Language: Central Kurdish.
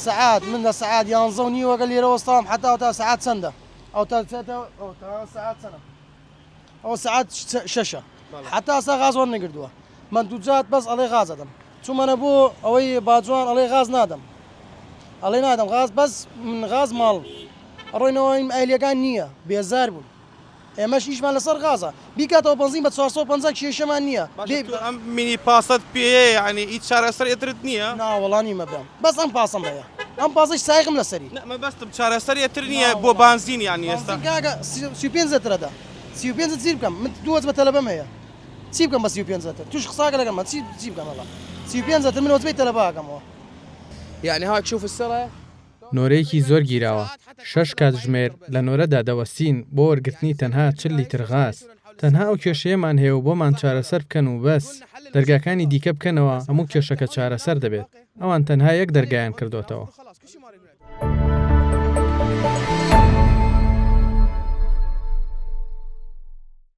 سەعات من لە سەعات یانزە و نیوەگە لێرە وەستاوم حەتا تا سەعات چەندە ئەو تا ئەو تا سەعات چەنە ئەو سەعات شەشە حەتا ئەستا غاز وەرنەگردووە مەنتوجات بەس ئەڵێ غاز ئەدەم چوومەنە بۆ ئەوەی باجوان ئەڵێ غاز نادەم ئەڵێ نادەم غاز بەس من غاز ماڵ ئەڕۆینەوە ئایلیەکان نییە بێزار بوون ئێمەش ئیشمان لەسەر غازە بیکاتەوە بەنزین بە 450 کێشەمان نییە بێ ئەم مینی پاسەت پێیە یعنی هیچ چارەسەرێترت نییە نا وەڵا نیمە برام بەس ئەم پاسەم هەیە ئەم پاسەش سایقم لەسەری نا مەبەستم چارەسەرێتر نییە بۆ بانزین یعنی ئێستا بانزین کاکە 35 لترە دا 35 چی بکەم من دوو وەجبە تەلەبەم هەیە چی بکەم بە 35 لتر توش قساکە لەگەڵ من چی چی بکەم وەڵا 35 لتر من وەجبەی تەلەبە ئەکەمەوە یعنی هاك شوف السرة نۆرەیەکی زۆر گیراوە، شەش کاتژمێر لە نۆرەدا دەوەستین بۆ وەرگرتنی تەنها 40 لیتر غاز. تەنها ئەو کێشەیەمان هەیە و بۆمان چارەسەر بکەن و بەس. دەرگاکانی دیکە بکەنەوە هەموو کێشەکە چارەسەر دەبێت. ئەوان تەنها یەک دەرگایان کردۆتەوە.